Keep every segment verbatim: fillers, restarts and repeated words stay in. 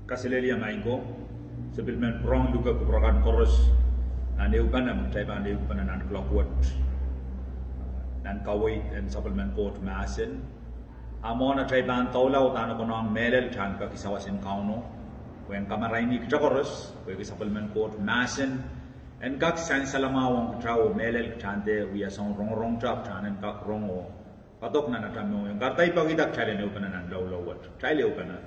Kaselehlie maing ko. Se pil men pwurehng luke kupwur akan koaros nan ehupene me kitail pahn ehupene nan kuloak wet, nan kaweid en sapwellimen Koht mahsen. A mwohn atail pahn doula, udahn konehng mehlel kitail en peki sawas en Kauno, pwe en kamaraini kitail koaros, pwehki sapwellimen Koht mahsen en kak sansal mwahu ong kitail, oh mehlel kitail en dehr wia soun rongorong kitail en kak rong oh padok nan atail mohngiong. Kahrehda I pekihda kitail en ehupene nan loulou wet. Kitail ehupene.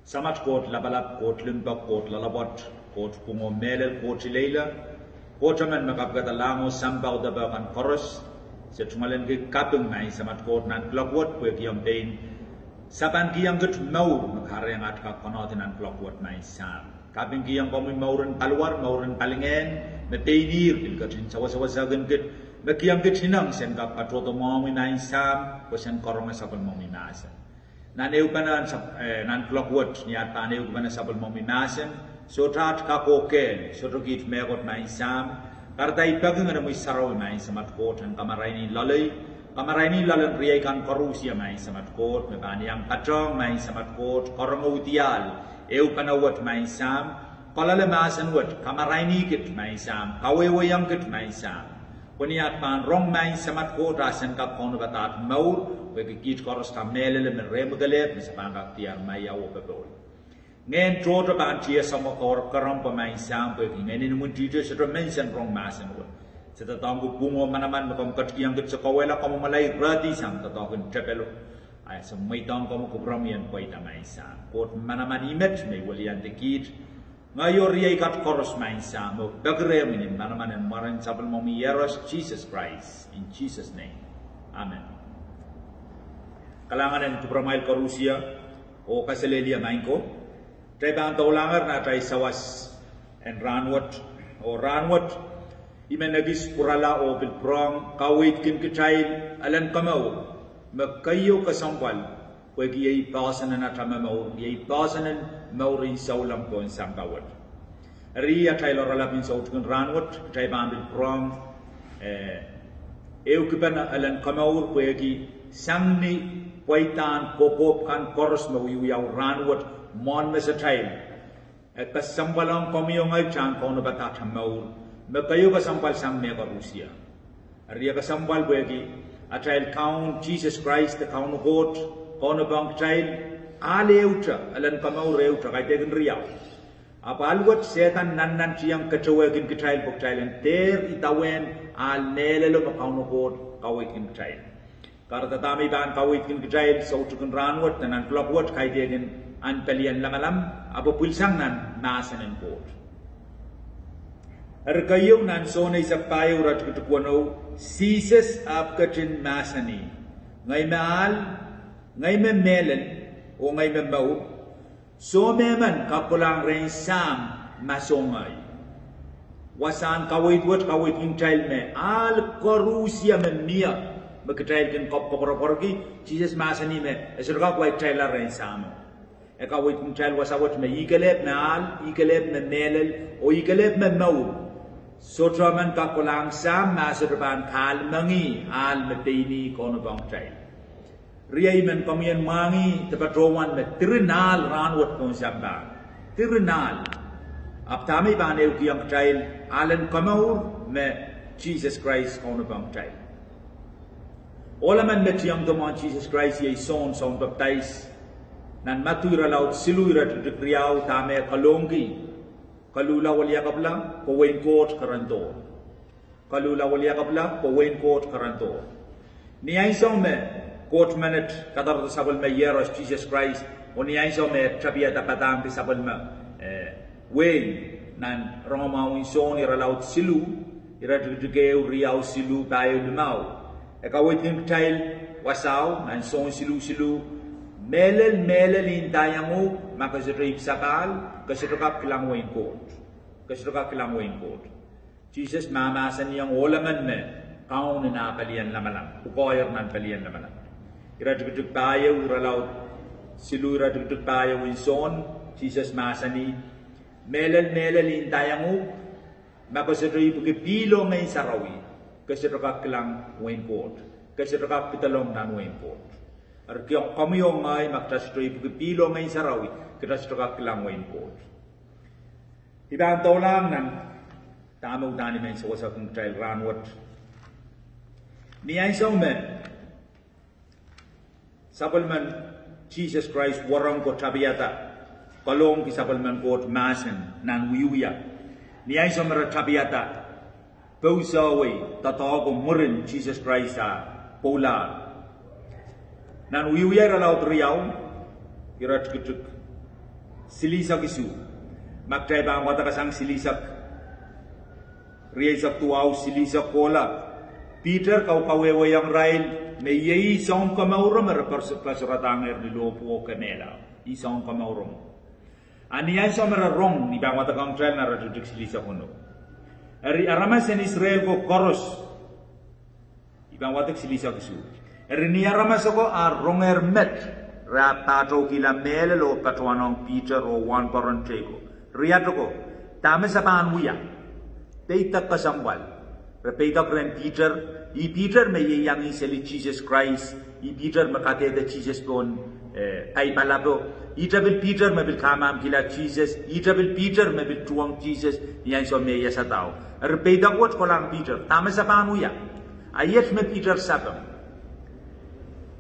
Samat Koht lapalap, Koht limpoak, Koht loalopwoat, Koht pwung oh mehlel, Koht ileile, Koht emen me kapikada lahng oh sampah oh depe kan koaros, se tungoalenki kaping maing Samat Koht nan kuloak wet pwehki omw pein sapankihong kit mour me kahrehiong at kak konehdi nan kuloak wet maing Sahm. Kapingkihong komwi mour en paliwar, mour en palingehn, me pein ihr pil ketin sewesewese kin kit, me kihong kit ineng sen kak patohdo mwohmwi maing Sahm, pwe sen karonge sapwellimomwi mahsen. Nan ehupene nan kuloak wet, ni at pahn ehupene sapwellimomwi mahsen, sohte at kak oh kehl, sohte kiht mehkot maing Sahm. Kahrehda I peki Ngehnomwi Sarawi maing Samat Koht en kamaraini loalei, kamaraini loalen riei kan koarusie maing Samat Koht, me pahn iang patehng maing Samat Koht, karonge udial ehupene wet maing Sahm, kaloale mahsen wet, kamaraini kit maing Sahm, kawehwehiong kit maing Sahm. Pwe ni at pahn rong maing Samat Koht, a sen kak kaunopada at mour, pwehki kiht koaros kamehlele me rehmw kelehpw me se pahn kak diar maiau oh popohl. Ngehn tohto pahn tiahk samwa koaros kerempwa maing Sahm, pwehki ngehnin imwintihti sohte men sen rong mahsen wet. Se doadoahngki pwung oh manaman me komw ketikihong kit, se kauwehla, kamwomwala irehdi sang doadoahk en tepelo. A se mweidohng komwi kupwuromwi en pweida maing Sahm. Koht manaman, I met me I weliandi kiht, ngehi oh riei kat koaros maing Sahm, oh peki rehmwi ni manaman en mwaren sapwellimomwi Iehros Sises Krais, in Jesus' name. Amen. Kalahngan en kupwuramwail koarusie, oh kaselehlie maing ko. Kitail pahn doulahngehr nan atail sawas en rahnwet, oh rahnwet I men ekis pwurala oh pil pwurehng kaweidkin kitail elen komour, me keieu kesempwal, pwehki iei poahsoan en atail momour, iei poahsoan en mour en souleng pohn sampah wet. Eri atail oaralap en soutik en rahnwet, kitail pahn pil pwurehng, eh, ehukipene elen komour pwehki sang ni pweidahn kokohp kan koaros me wiewiawi rahnwet mwohn mesatail, e kesempwal ong komwi oh ngehi kitail en kaunopada atail mour, me keieu kesempwal sang mehkoarusie. Eri e kesempwal pwehki atail Kaun Sises Krais de Kaun Koht kaunopohng kitail, ahl ehute, elen komour ehute, kaidehkin riau. Ahpw ahl wet Sehdan nannantiong ketewehkin kitail pwe kitail en dehr idawehn ahl mehlelo me Kaun Koht kaweidkin kitail. Kahrehda dahme I pahn kaweidkin kitail soutik en rahnwet de nan kuloak wet, kaidehkin ahn pelien lamalam, ahpw pwilsang nan mahsen en Koht. Eri keieu nan Sohn eisek pahieu iretikitik weneu, Sises ahpw ketin mahsanih, Ngehi me ahl, ngehi me mehlel, oh ngehi me mour. Soh mehmen kak kolahng rehn Sahm ma soh ngehi. Wasahn kaweid wet kaweidkin kitail me ahl koarusie me mie, me kitail kin koapworopworki, Sises mahsanih me e sohte kak wai kitailla rehn Sahmo. E kaweidkin kitail wasa wet me ih kelehpw me ahl, ih kelehpw me mehlel, oh ih kelehpw me mour. Sohte emen kak kolahng Sahm ma e sohte pahn kahlemengih ahl me pein ih kaunopohng kitail. Riei, I men komwi en mwahngih de patohwan me diren ahl rahnwet pohn sampah. Diren ahl. Ahpw dahme I pahn ehukihong kitail, ahlen komour me Sises Krais kaunopohng kitail. Ohl emen me tiongdo mwohn Sises Krais iei Sohn, Sohn Pepdais. Nan Madiu irelaud siluh iretikitik riau, dahme e kalohngki, Koluhla weliakapwla, pwe wehin Koht kerendohr. Koluhla weliakapwla, pwe wehin Koht kerendohr. Ni ansou me Koht menet kadarodo sapwellime Iehros Sises Krais, oh ni ansou me e tapiada padahngki sapwellime, eh, wehi, nan Rongamwahu en Sohn irelaud siluh, iretikitik ehu, riau, siluh, pahieu, limau, e kaweidkin kitail wasao nan Sohn siluh siluh: Mehlel, mehlel, I ndaiong uhk, ma ke sohte ipwsapahl, ke sohte kak kilang wehin Koht. Ke sohte kak kilang wehin Koht. Sises mahmahsanihong ohl emen me kaun en ah pelien lamalam, pwukoahier nan pelien lamalam. Iretikitik pahieu, irelaud siluh iretikitik pahieu en Sohn, Sises mahsanih: Mehlel, mehlel, I ndaiong uhk, ma ke sohte ipwiki pihl oh Ngehn Sarawi, ke sohte kak kilang wehin Koht. Ke sohte kak pidelong nan wehin Koht. Eri komwi oh ngehi, ma kita sohte ipwiki pihl oh Ngehn Sarawi, kita sohte kak kilang wehin Koht. I pahn doulahng nan dahme uhdahn I men sewesehkin kitail rahnwet. Ni ansou me sapwellimen Sises Krais wahnpoaron ko tapiada, kalohki sapwellimen Koht mahsen nan wiewia. Ni ansou me re tapiada, pousehwei doadoahko mwurin Sises Krais ah pwoulahr. Nan Wiewia irelaud riau, iretikitik silihsek isuh. Ma kitail pahn wadek sang silihsek rieisek duwau, silihsek kohla, Piter kaukawehwehiong irail me iei ih Sounkomouro me re pers-, perseradahng ni lohpwuo kemehla. Ih Sounkomouro. A ni ansou me re rong, I pahn wadekohng kitail nan iretikitik silihsek weneu. Eri aramas en Israel ko koaros, I pahn wadek silihsek isuh. Eri ni aramas ako ar rongehr met, re ahpw pahtoukihla mehlel oh patohwanohng Piter oh wahnpoaron teikan, Riat ako, dahme se pahn wia? Peidek kesempwal. Re peidek rehn Piter, ih Piter me ieiang seli Sises Krais, ih Piter me kadehde Sises pohn, eh, paipalapo, ihte pil Piter me pil kamwahmwkihla Sises, ihte pil Piter me pil tuhwong Sises ni ansou me e iasadahu. Eri peidek wet kolahng Piter, dahme se pahn wia? A iet me Piter sapeng.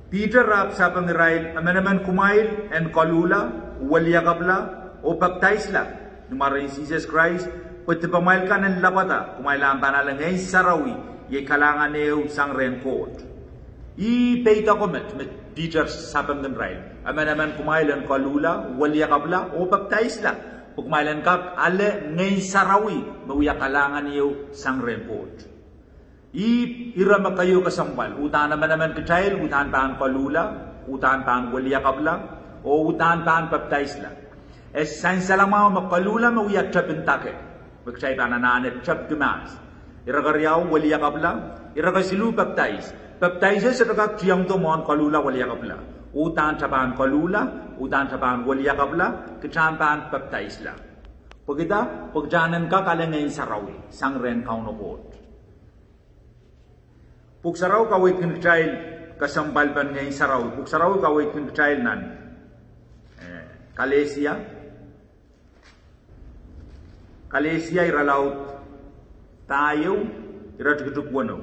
Piter ahpw sapeng irail, Emenemen kumwail en koluhla, weliakapwala, oh papdaisla ni mwaren Sises Krais, pwe dipamwail kan en lapwada, kumwail ahpw pahn ale Ngehn Sarawi, iei kalahngan ehu sang rehn Koht. Ih peidek met me Piter sapengkin irail, Emenemen kumwail en koluhla, weliakapwala, oh papdaisla, pwe kumwail en kak ale Ngehn Sarawi me wia kalahngan ehu sang rehn Koht. Ih ire me keieu kesempwal, uhdahn emenemen kitail, uhdahn pahn koluhla, uhdahn pahn weliakapwala, oh uhdahn pahn papdaisla. E sansal mwahu me koluhla me wia tepin dake, me kitail pahn anahne tepki mahs. Ire keriau weliakapwala, ire kesiluh papdais. Papdais sohte kak tiengdo mwohn koluhla weliakapwala. Uhdahn kita pahn koluhla, uhdahn kita pahn weliakapwala, kita pahn papdaisla. Pwekida, pwe kita en kak ale Ngehn Sarawi sang rehn Kauno Koht. Pwuhk Sarawi kaweidkin kitail kesempwalpen Ngehn Sarawi. Pwuhk Sarawi kaweidkin kitail nan, eh, Kalesia. Kalesia irelaud pahieu, iretikitik weneu.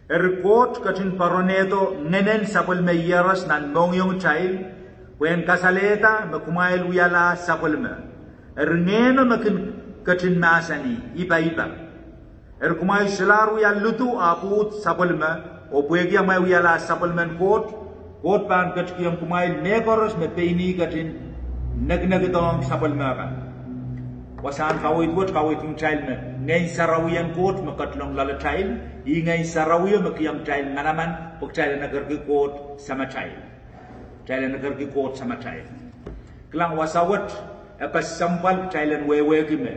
Eri Koht ketin poaronehdo Ngehnen sapwellime Iehros nan mohngiongitail, pwe en kasalehda me kumwail wialahr sapwellime. Eri Ngehno me kin ketin mahsanih, I paipa. Eri kumwail solahr wia lidu ahpw uhd sapwellime, oh pwehki amwail wialahr sapwellimen Koht, Koht pahn ketikihong kumwail mehkoaros me pein ih ketin nekinekidohng sapwellime kan. Wasahn kaweid wet kaweidkin kitail me Ngehn Sarawien Koht me ketilong loalatail, ih Ngehn Sarawio me kihong kitail manaman pwe kitail en ekerki Koht Samatail. Kitail en ekerki Koht Samatail. Kilang, wasa wet e kesempwal kitail en wehwehki me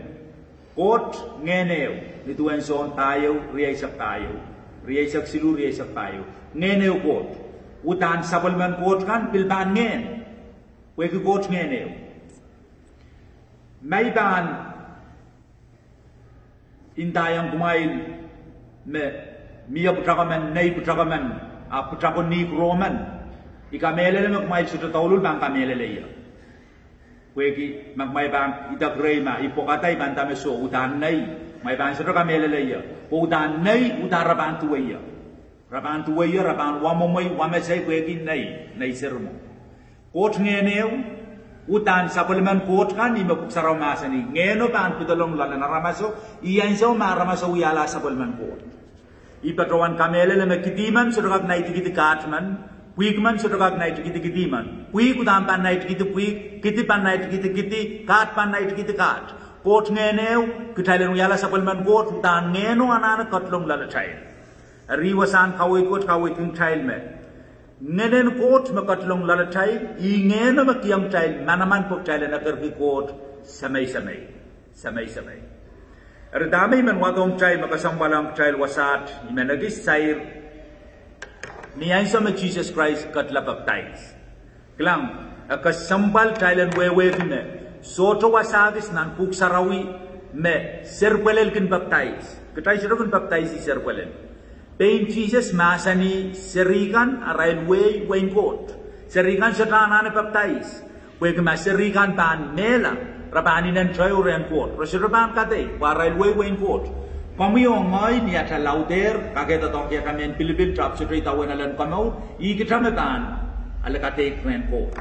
Koht Ngehn ehu, ni duwen Sohn pahieu, rieisek pahieu, rieisek siluh, rieisek pahieu. Ngehn ehu Koht. Uhdahn sapwellimen Koht kan pil pahn ngehn, pwehki Koht Ngehn ehu. Ma I pahn ndaiong kumwail me mie pwutako men, nei pwutako men, ahpw pwutako nihk romen, I kamehlele me kumwail sohte douluhl pahn kamehlele ie. Pwehki ma kumwail pahn idek rehi ma I pwokada I pahn nda me soh, uhdahn nei, kumwail pahn sohte kamehlele ie. Pwe uhdahn nei, uhdahn re pahn duwe ie. Re pahn duwe ie, re pahn wamwomwei, wamesei pwehki nei, nei seri mwo. Koht Ngehn ehu, uhdahn sapwellimen Koht kan, ih me Pwuhk Sarawi mahsanih, Ngehno pahn pedolong loalen aramaso, ih ansou me aramaso wialahr sapwellimen Koht. I patohwan kamehlele me kidi men sohte kak naitikidi kaht men, pwihk men sohte kak naitikidi kidi men. Pwihk uhdahn pahn naitikidi pwihk, kidi pahn naitikidi kidi, kaht pahn naitikidi kaht. Koht Ngehn ehu, kitail en wiahla sapwellimen Koht, uhdahn Ngehno anahne ketilong loalatail. Eri wasahn kaweid wet kaweidkin kitail me Ngehnen Koht me ketilong loalatail, ih Ngehno me kihong kitail manaman pwe kitail en ekerki Koht Semei, Semei, Semei, Semei. Eri dahme I men wadohng kitail me kesempwal ong kitail wasaht, I men ekis sair, ni ansou me Sises Krais ketila papdais. Kilang, e kesempwal kitail en wehwehki me sohte wasa kis nan Pwuhk Sarawi me serpwelel kin papdais. Kitail sohte kin papdaisi serpwelel. Pein Sises mahsanih seri kan arail wehi wehin Koht. Seri kan sohte anahne papdais. Pwehki ma seri kan pahn mehla, re pahn inenen teuir rehn Koht. Re sohte pahn kadeik, pwe arail wehi wehin Koht. Komwi oh ngehi, ni atail laudehr, kak doadoahngki atail mehn pilipil, ahpw sohte idawehn elen komour, ih kitail me pahn ale kadeik rehn Koht.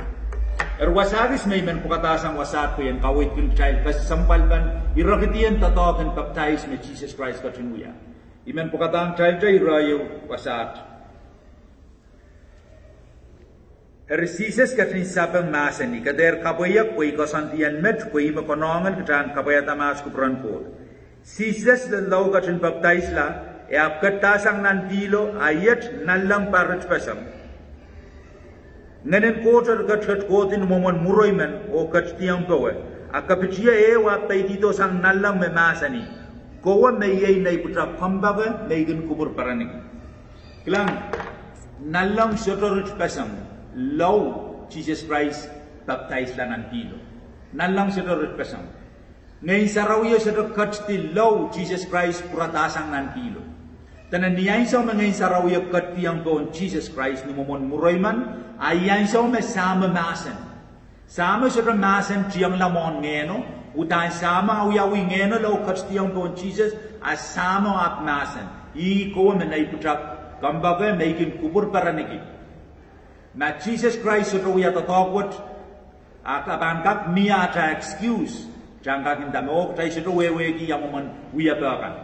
Eri wasa kis me I men pwukadahsang wasaht pwe en kaweidkin kitail kesempwalpen irekidien doadoahk en papdais me Sises Krais ketin wia. I men pwukadahng kitail ire ieu wasaht. Eri Sises ketin sapeng mahsanih, I kedehr kapweiek pwe I koasoandi en met, pwe ih me konehng en kitail kapwaiada mahs kupwuren Koht. Sises lel lao ketin papdaisla, e ahpw ketidahsang nan pihlo, a iet nanleng pa ritpeseng. Ngehnen Koht eri ketiket kohdi ni mwomwen mwuroi men oh ketidiong powe, a kepitio ehu ahpw peidihdo sang nanleng me mahsanih, Kowe me iei nei pwutak kompoake me I kin kupwur perenki. Kilang, nanleng sohte ritpeseng lao Sises Krais papdaisla nan pihlo. Nanleng sohte ritpeseng. Ngehn Sarawio sohte ketidi lao Sises Krais pwuradahsang nan pihlo. Dene ni ansou me Ngehn Sarawio ketidiong pohn Sises Krais ni mwomwen mwuroi men, a ih ansou me Sahmo mahsen. Sahmo sohte mahsen tiengla mwohn Ngehno, uhdahn Sahmo awiawi Ngehno lao ketidiong pohn Sises, a Sahmo ahpw mahsen, Ih kowe me nei pwutak kompoake me I kin kupwur perenki. Ma Sises Krais sohte wia doadoahk wet, a ke pahn kak mie atail excuse, kitail kak nda me, oh, kitail sohte wehwehki ia mwomwen wiepe kan.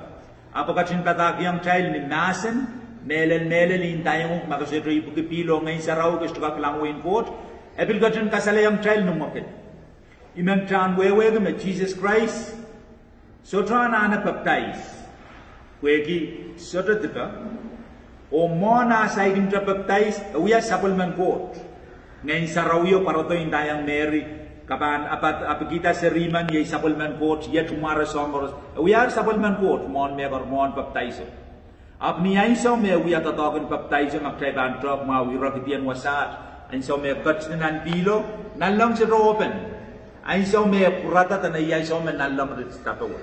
Ahpw e ketin padahkihong kitail ni mahsen, mehlel mehlel I ndaiong uhk, ma ke sohte ipwiki pihlo Ngehn Sarawi ke sohte kak kilang wehin Koht, e pil ketin kasalehiong kitail ni mwekid. I men kitail wehwehki me Sises Krais sohte anahne papdais, pwehki sohte dipe. Oh mwohn ah saikinte papdais, e wia sapwellimen Koht. Ngehn Sarawio pwarodo, I ndaiong Meri, ke pahn apikihda seri men, iei sapwellimen Koht, iet, mware, soahng koaros, e wia sapwellimen Koht mwohn mehkot, mwohn papdaiso. Ahpw ni ansou me e wia doadoahk en papdaiso, ma kitail pahn tehk mwahu irekidien wasaht, ansou me e ketidi nan pihlo, nanleng sohte open. Ansou me e pwurada, dene ih ansou me nanleng ritida powe.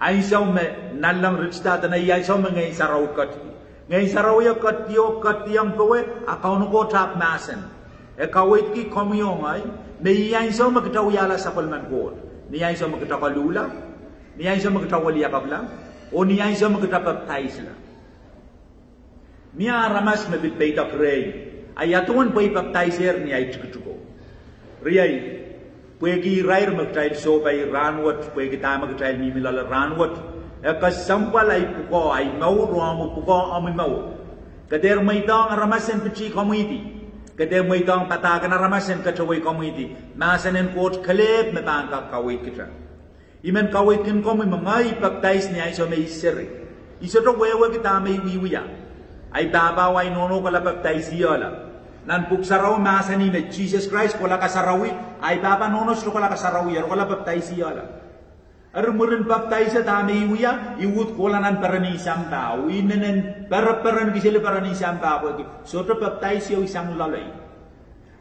Ansou me nanleng ritida, dene ih ansou me Ngehn Sarawi ketidi. Ngehn Sarawio ketidi oh ketidiong powe, a Kauno Koht ahpw mahsen. E kaweidki komwi oh ngehi me ih ansou me kitail wiahla sapwellimen Koht, ni ansou me kitail koluhla, ni ansou me kitail weliakapwala, oh ni ansou me kitail papdaisla. Mie aramas me pil peidek rehi, a ia duwen pwe I papdaisehr ni ahi tikitiko? Riei, pwehki irair me kitail sohpai rahnwet, pwehki dahme kitail mihmi loale rahnwet, e kesempwal ahi pwukoa, ahi mour oh omwi pwukoa, omwi mour. Ke dehr mweidohng aramas en pitih komwihdi. Ke dehr mweidohng padahk en aramas en ketewei komwihdi. Mahsen en Koht kelehpw me pahn kak kaweid kitail. I men kaweidkin komwi me ngehi papdais ni ansou me I seri. I sohte wehwehki dahme I wiewia. Ahi pahpa oh ahi nohno kohla papdaisihala. Nan Pwuhk Sarawi mahsanih me Sises Krais kohla kasarawi, ahi pahpa nohno sohte kohla kasarawi, re kohla papdaisihala. Eri mwurin papdaiso dahme I wia, I uhd kohla nan perenin sampah, I inenen pereperenki seli perenin sampah pwehki sohte papdais ieu sang loalei.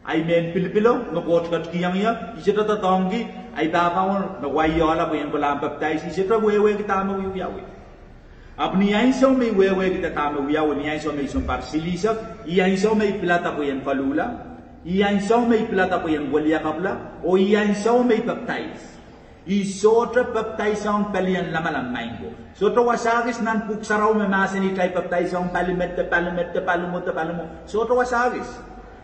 Ahi mehn pilipilo me Koht ketikihong ie, I sohte doadoahngki ahi pahpa me waiala pwe I en kolahng papdais, I sohte wehwehki dahme I wiawi. Ahpw ni ansou me I wehwehkihda dahme I wiawi, ni ansou me I sounpar silihsek, ih ansou me I pilada pwe I en koluhla, ih ansou me I pilada pwe I en weliakapwala, oh ih ansou me I papdais. I sohte papdaisohng pelien lamalam, maing ko. Sohte wasa kis nan Pwuhk Sarawi me mahsanih kitail papdaisohng pali me de pali me de pali mwo de pali mwo. Sohte wasa kis.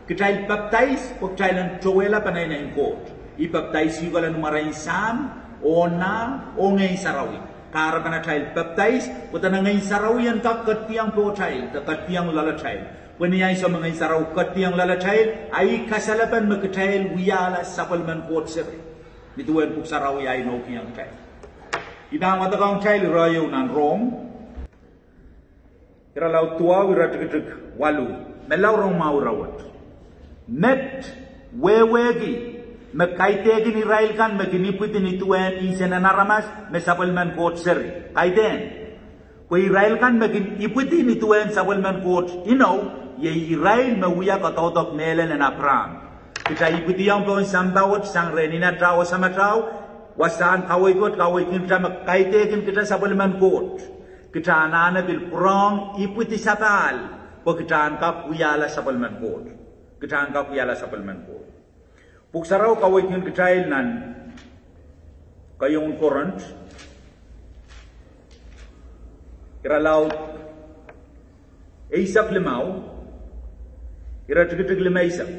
Kitail papdais pwe kitail en towehla peneinei en Koht. I papdaisihukala ni mwaren Sahm, oh Nah, oh Ngehn Sarawi. Kahrepen atail papdais, pwe dene Ngehn Sarawi en kak ketidiong pohtail de ketidiong loalatail. Pwe ni ansou me Ngehn Sarawi ketidiong loalatail, a ih kasalepen me kitail wiahla sapwellimen Koht seri. Nin duwen Pwuhk Sarawi ahi inoukihong kitail. I pahn wadekohng kitail ire ieu nan Rom, irelaud duwau, iretikitik waluh, menlau rong mwahu ire wet. Met, wehwehki me kaidehkin irail kan me kin ipwidi nin duwen insengen aramas me sapwellimen Koht seri. Kaidehn. Pwe irail kan me kin ipwidi nin duwen sapwellimen Koht inou, iei irail me wia kadaudok mehlel en Apraam. Kitail ipwidiong pohn sampah wet sang rehn inatail oh samatail, wasahn kaweid wet kaweidkin kitail me kaidehkin kitail sapwellimen Koht. Kita anahne pil pwurehng ipwidi sapahl pwe kita en kak wiahla sapwellimen Koht. Kita en kak wiahla sapwellimen Koht. Pwuhk Sarawi kaweidkin kitail nan keieun Korint, irelaud eisek limau, iretikitik limeisek.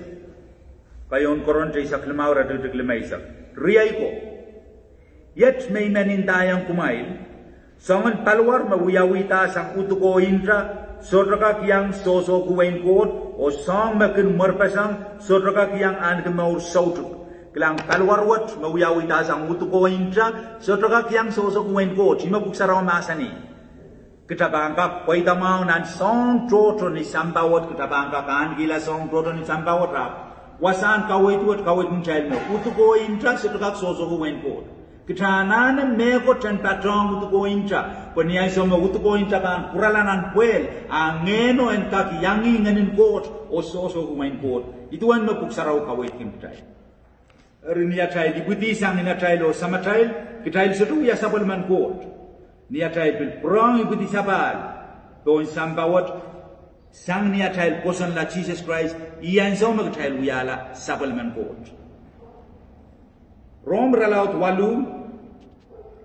Keieun Korint eisek limau, iretikitik limeisek. Riei ko, iet me I men ndaiong kumwail: soangen paliwar me wiawihda sang uduk oh nta, sohte kak iang sohsohki wehin Koht, oh soahng me kin mwerpeseng, sohte kak iang ahneki mour soutuk. Kilang, paliwar wet me wiawihda sang uduk oh nta, sohte kak iang sohsohki wehin Koht. Ih me Pwuhk Sarawi mahsanih. Kita pahn kak pweida mwahu nan soahng tohto ni sampah wet, kita pahn kak ahnekihla soahng tohto ni sampah wet, ahpw wasahn kaweid wet kaweidkin kitail me uduk oh nta sohte kak sohsohki wehin Koht. Kita anahne mehkot en patohng uduk oh nta, pwe ni ansou me uduk oh nta pahn pwurala nan pwehl, a ngehno en kak iang ngehnin Koht oh sohsohki wehin Koht. Ih duwen me Pwuhk Sarawi kaweidkin kitail. Eri ni atail ipwidi sang inatail oh samatail, kitail sohte wia sapwellimen Koht. Ni atail pil pwurehng ipwidi sapahl pohn sampah wet, sang ni atail pwosonla Sises Krais, ih ansou me kitail wiahla sapwellimen Koht. Rom irelaud waluh,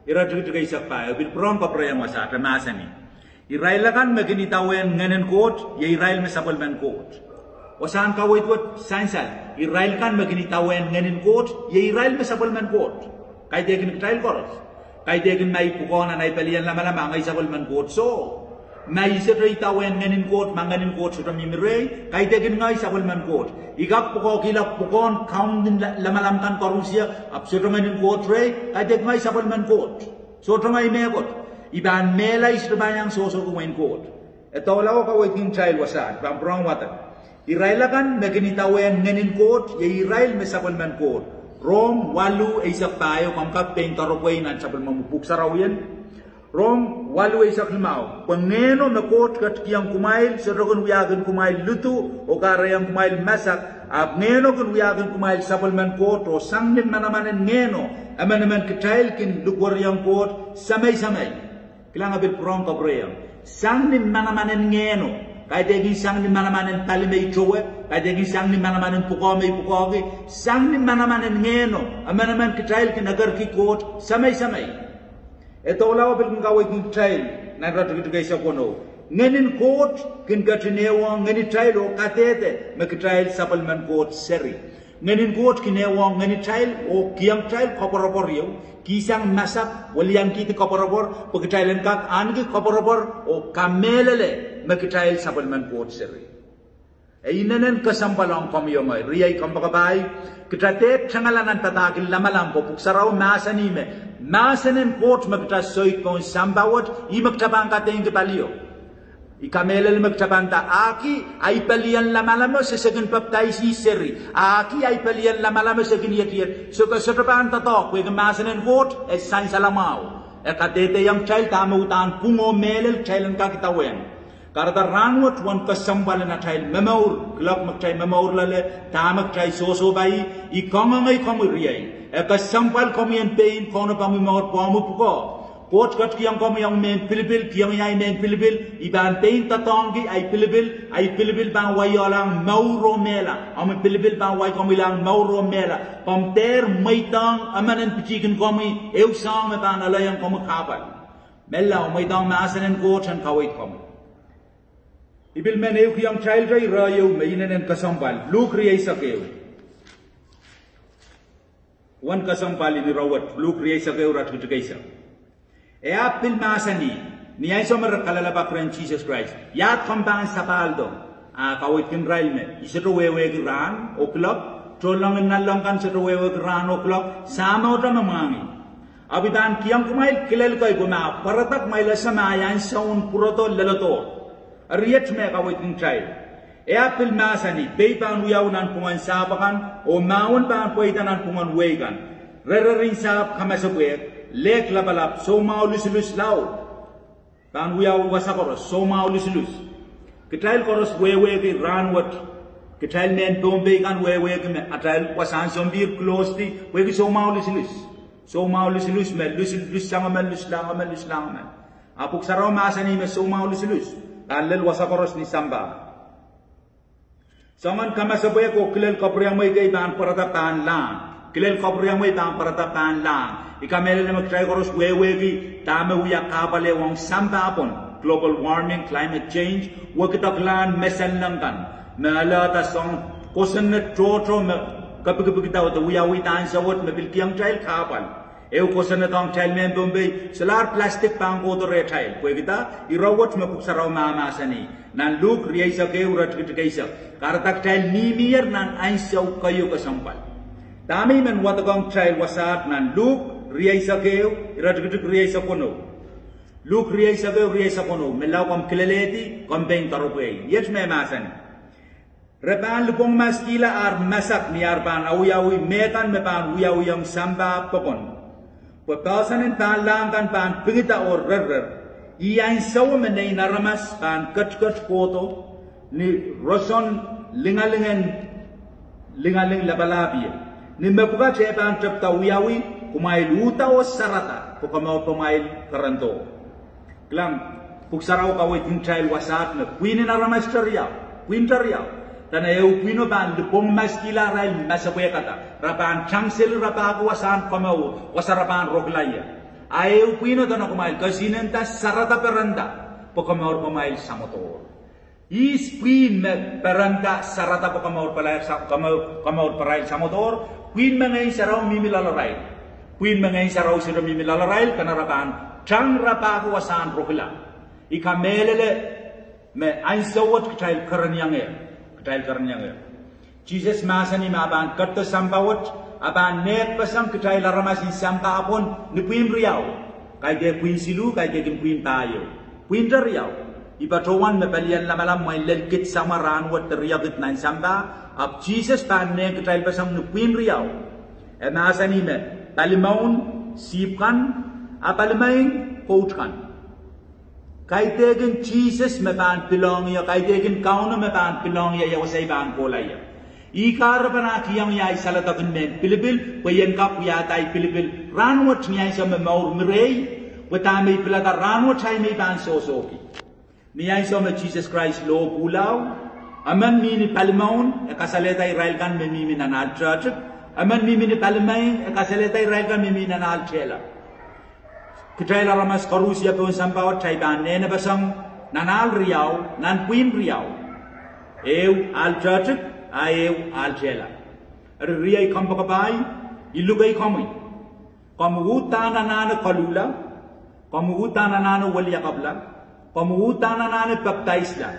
iretikitik eisek pahieu, pil pwurehng kapwurehiong wasaht, e mahsanih: irail akan me kin idawehn Ngehnin Koht, iei irail me sapwellimen Koht. Wasahn kaweid wet sansal: irail akan me kin idawehn Ngehnin Koht, iei irail me sapwellimen Koht. Kaidehkin kitail koaros. Kaidehkin ma I pwukoah nan ei pelien lamalam, a ngehi sapwellimen Koht? Soh. Ma I sohte idawehn Ngehnin Koht, ma Ngehnin Koht sohte mihmi rehi, kaidehkin ngehi sapwellimen Koht. I kak pwukoahkihla pwukoahn kaunting la-, lamalam kan koarusie, ahpw sohte Ngehnin Koht rehi, kaidehkin ngehi sapwellimen Koht. Sohte ngehi mehkot. I pahn mehla, I sohte pahn iang sohsohki wehin Koht. E doula oh kaweidkin kitail wasaht, pahn pwurehng wadek: irail akan me kin idawehn Ngehnin Koht, iei irail me sapwellimen Koht. Rom waluh eisek pahieu, komw kak pein doropwe nan sapwellimomwi Pwuhk Sarawien. Rom waluh eisek limau: Pwe Ngehno me Koht ketikihong kumwail sohte kin wiahkin kumwail lidu oh kahrehiong kumwail masak, ahpw Ngehno kin wiahkin kumwail sapwellimen Koht, oh sang ni manaman en Ngehno emenemen kitail kin likwerihong Koht Semei, Semei. Kilang, e pil pwurehng kapwurehiong: sang ni manaman en Ngehno. Kaidehkin sang ni manaman en pali me I towe, kaidehkin sang ni manaman en pwukoah me I pwukoahki, sang ni manaman en Ngehno emenemen kitail kin ekerki Koht Semei, Semei. E doula oh pil kin kaweidkin kitail nan iretikitik eisek weneu: Ngehnin Koht kin ketin ehuong ngehnitail oh kadehde me kitail sapwellimen Koht seri. Ngehnin Koht kin ehuong ngehnitail oh kihong kitail koapworopwor ieu, kihsang masak, weliankihdi koapworopwor, pwe kitail en kak ahneki koapworopwor oh kamehlele me kitail sapwellimen Koht seri. E inenen kesempwal ong komwi oh ngehi, riei kompoakepahi, kita dehr tengala nan padahk en lamalam pwe Pwuhk Sarawi mahsanih me mahsen en Koht me kita soik pohn sampah wet, ih me kita pahn kadeingki palio. I kamehlele me kita pahn nda, ahki, ei pelien lamalamo se kin papidaisi seri. Ahki, ei pelien lamalamo se kin ietiet. Soh, ke sohte pahn doadoahk, pwehki mahsen en Koht e sansal mwahu. E kadehdehiong kitail dahme uhdahn pwung oh mehlel kitail en kak idawehn. Kahrehda rahnwet uwen kesempwal en atail momour, kuloak me kitail momour loale, dahme kitail sohsohpai, I kangoangei komwi riei, e kesempwal komwi en pein kaunopohng mour pwe omwi pwukoah. Koht ketikihong komwi ong mehn pilipil, kihong ie mehn pilipil, I pahn pein doadoahngki ei pilipil, ei pilipil pahn waiolahng mour oh mehla, omwi pilipil pahn wai komwilahng mour oh mehla, komw dehr mweidohng emen en pitihkin komwi ehu soahng me pahn alehiong komwi kahpwal. Mehlel, omw mweidohng mahsen en Koht en kaweid komwi. I pil men ehukihong kitail ire ieu me inenen kesempwal, Luk rieisek ehu. Uwen kesempwal en ire wet, Luk rieisek ehu, iretikitik eisek. E ahpw pil mahsanih, ni ansou me re kalelapak rehn Sises Krais, iahd komw pahn sapahldo? A kaweidkin irail me, I sohte wehwehki rahn oh kuloak, tohnleng en nanleng kan sohte wehwehki rahn oh kuloak, Sahmo te me mwahngih. Ahpw I pahn kihong kumwail kilel kei pwe ma pwarodo kumwail ese ma ei ansoun pwurodo leledohr. Eri iet me kaweidkin kitail. E ahpw pil mahsanih, pei pahn wiawi nanpwungen sahpw akan, oh mahwen pahn pweida nanpwungen wehi kan. Rerrer en sahpw kamasepwehk, lehk lapalap, soumwahu lusulus laud. Pahn wiawi wasa koaros, soumwahu lusulus. Kitail koaros wehwehki rahnwet, kitail mehn Pohnpei kan wehwehki me atail wasahn sompir close di, pwehki soumwahu lusulus. Soumwahu lusulus me lus, lussang emen, luslahng emen, luslahng emen. A Pwuhk Sarawi mahsanih me soumwahu lusulus pahn lel wasa koaros ni sampah. Soangen kamasepwehk oh kilel kapwuriamwei kei pahn pwarada pahnlahng. Kilel kapwuriamwei pahn pwarada pahnlahng. I kamehlele me kitail koaros wehwehki dahme wia kahpwal ehu ong sampah pwon, global warming, climate change, wekidek lahn mesenleng kan, me alehda soang kosonned tohto me kepikipikda de wiawihda ansou wet me pil kihong kitail kahpwal. Ehu kosonned ong kitail mehn Pohnpei, solahr plastic pahn kohdo rehtail. Pwehki dah? Ire wet me Pwuhk Sarawi mahmahsanih nan Luk rieisek ehu, iretikitik eisek, kahrehda kitail mihmier nan ansou keieu kesempwal. Dahme I men wadekohng kitail wasaht nan Luk rieisek ehu, iretikitik rieisek weneu. Luk rieisek ehu, rieisek weneu, menlau komw kilelehdi, kompein doropwe iet me mahsanih: Re pahn lipwongmaskihla ar masak ni ar pahn awiawih mehkan me pahn wiawihong sampah pokon. Pwe poahsoan en pahnlahng kan pahn pingida oh rerrer, ih ansou me Nein Aramas pahn ketiket kohdo ni roson lingaling lapalahpie. Ni mepwukat e pahn tepda wiawi, kumwail uhda oh sarada, pwe komourpamwail kerendohr. Kilang, Pwuhk Sarawi kaweidkin kitail wasaht me pwihn en aramas teriau, pwihn teriau. Dene ehu pwihno pahn lipwongmaskihla arail masepwehkada, re pahn tangseli rapahki wasahn komour, wasa re pahn rukila ie. A ehu pwihno dene kumwail kesihnenda, sarada, perenda, pwe komourpamwail samwodohr. Ihs pwihn me perenda, sarada, pwe komour, komourparail samwodohr? Pwihn me Ngehn Sarawi mihmi loalarail. Pwihn me Ngehn Sarawi sohte mihmi loalarail, dene re pahn tang rapahki wasahn rukila. I kamehlele me ansou wet kitail kereniong, kitail kereniong. Sises mahsanih me e pahn ketido sampah wet, e pahn nehkpeseng kitail aramas en sampah pwon ni pwihn riau. Kaidehn pwihn siluh, kaidehkin pwihn pahieu. Pwihn teriau. I patohwan me pelien lamalam mwein lel kid samwa rahnwet de riekid nan sampah, ahpw Sises pahn nehk kitail peseng ni pwihn riau. E mahsanih me palimaun sihpw kan, a palimaing kout kan. Kaidehkin Sises me pahn pilohng ie, kaidehkin Kauno me pahn pilohng ie, ia wasa I pahn kohla ie? Ih kahrepen ah kihong ie ahi saledek en mehn pilipil, pwe I en kak wiahda ahi pilipil rahnwet ni ansou me mour mi rehi, pwe dahme I pilada rahnwet ahi me I pahn sohsohki. Ni ansou me Sises Krais lohpwuhla, emen mihmi ni palimaun e kasalehda irail kan me mihmi nan ahl tehtik, emen mihmi ni palimaing e kasalehda irail kan me mihmi nan ahl tehla. Kitail aramas koaros pohn sampah wet kitail pahn nehnepeseng nan ahl riau, nan pwihn riau. Ehu ahl tehtik, a ehu ahl tehla. Eri riei kompoakepahi, I lukei komwi. Komw uhdahn anahne koluhla, komw uhdahn anahne weliakapwala, komw uhdahn anahne pepdaisla.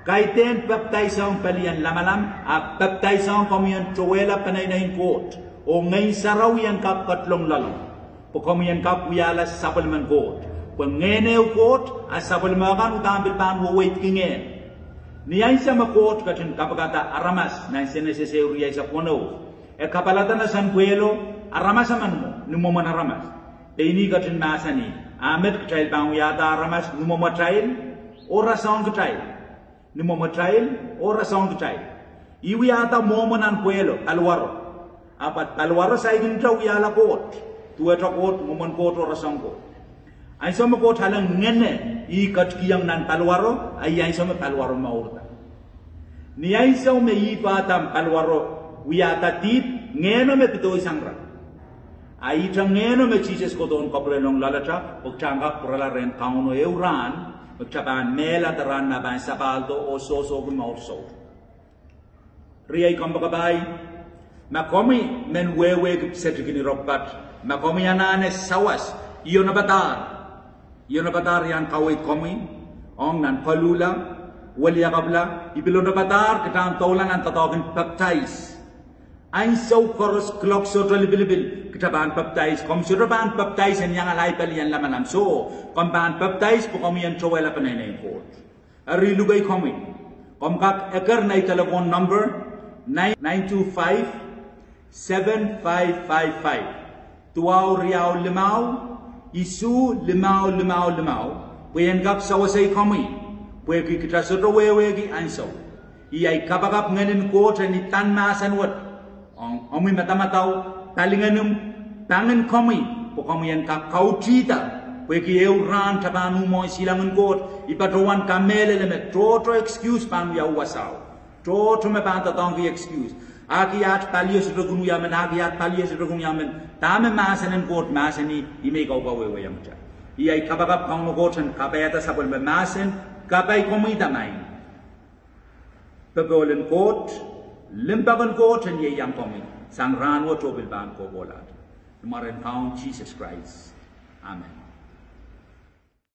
Kaidehn pepdais ong pelien lamalam, ahpw pepdais ong komwi en towehla peneinei en Koht, oh Ngehn Sarawi en kak ketilong loalomw, pwe komwi en kak wiahla sapwellimen Koht. Pwe Ngehn ehu Koht, a sapwellime kan uhdahn pil pahn weweidki Ngehn. Ni ansou me Koht ketin kapikada aramas nan Senesis ehu rieisek weneu, e kapalada nan pwehlo aramas emen mwo, ni mwomwen aramas. Pein ih ketin mahsanih, a met kitail pahn wiahda aramas ni mwomwatail oh rasehng kitail. Ni mwomwatail oh rasehng kitail. Ih wiahda mwomwe nan pwehlo, paliwaro. Ahpw paliwaro saikinte wiahla Koht, duwehte Koht, mwomwen Koht oh rasehng Koht. Ansou me Koht ale ngehne, ih ketikihong nan paliwaro, a ih ansou me paliwaro mourda. Ni ansou me ih pahn paliwaro wiahda dihp, Ngehno me pedoisang ira. A ihte Ngehno me Sises kohdohn kapwurelong loalata, pwe kitail en kak pwurala rehn Kauno ehu rahn, me kitail pahn mehla de rahn me pahn sapahldo oh sohsohki mour soutuk. Riei kompoakepahi, ma komwi men wehwehki pisetkin ire pwukat, ma komwi anahne sawas, I onopadahr. I onopadahr ian kaweid komwi ong nan koluhla, weliakapwala. I pil onopadahr kitail en doula nan doadoahk en pepdais. Ansou koaros, kuloak sohte lipilipil, kitail pahn pepdais. Komw sohte pahn pepdais en iangala ahi pelien lamalam, soh, komw pahn pepdais pwe komwi en towehla peneinei en Koht. Eri I lukei komwi, komw kak eker nei telephone number nine nine two five seven five five five, duwau riau limau, isuh limau limau limau, pwe I en kak sewesei komwi, pwehki kitail sohte wehwehki ansou. Ih ahi kapakap Ngehn en Koht en idanmahsen wet ong omwi madamadau, palingenomw, pangin komwi, pwe komwi en kak kautihda Pwehki ehu rahn ke pahn uhmwohn silangin Koht, I patohwan kamehlele me tohto excuse pahn wia wasao. Tohto me pahn doadoahngki excuse. Ahki at palio sohte kin wia men, ahki at palio sohte kin wia men. Dahme mahsen en Koht mahsanih, ih me I kaukawehwehiong kitail. Ih ahi kapakap, Kauno Koht, en kapaiada sapwellime mahsen, kapai komwi da maing. Popohl en Koht, limpoak en Koht en ieiang komwi sang rahn wet oh pil pahn kohkohlahte. Ni mwaren Kaun Sises Krais. Amen.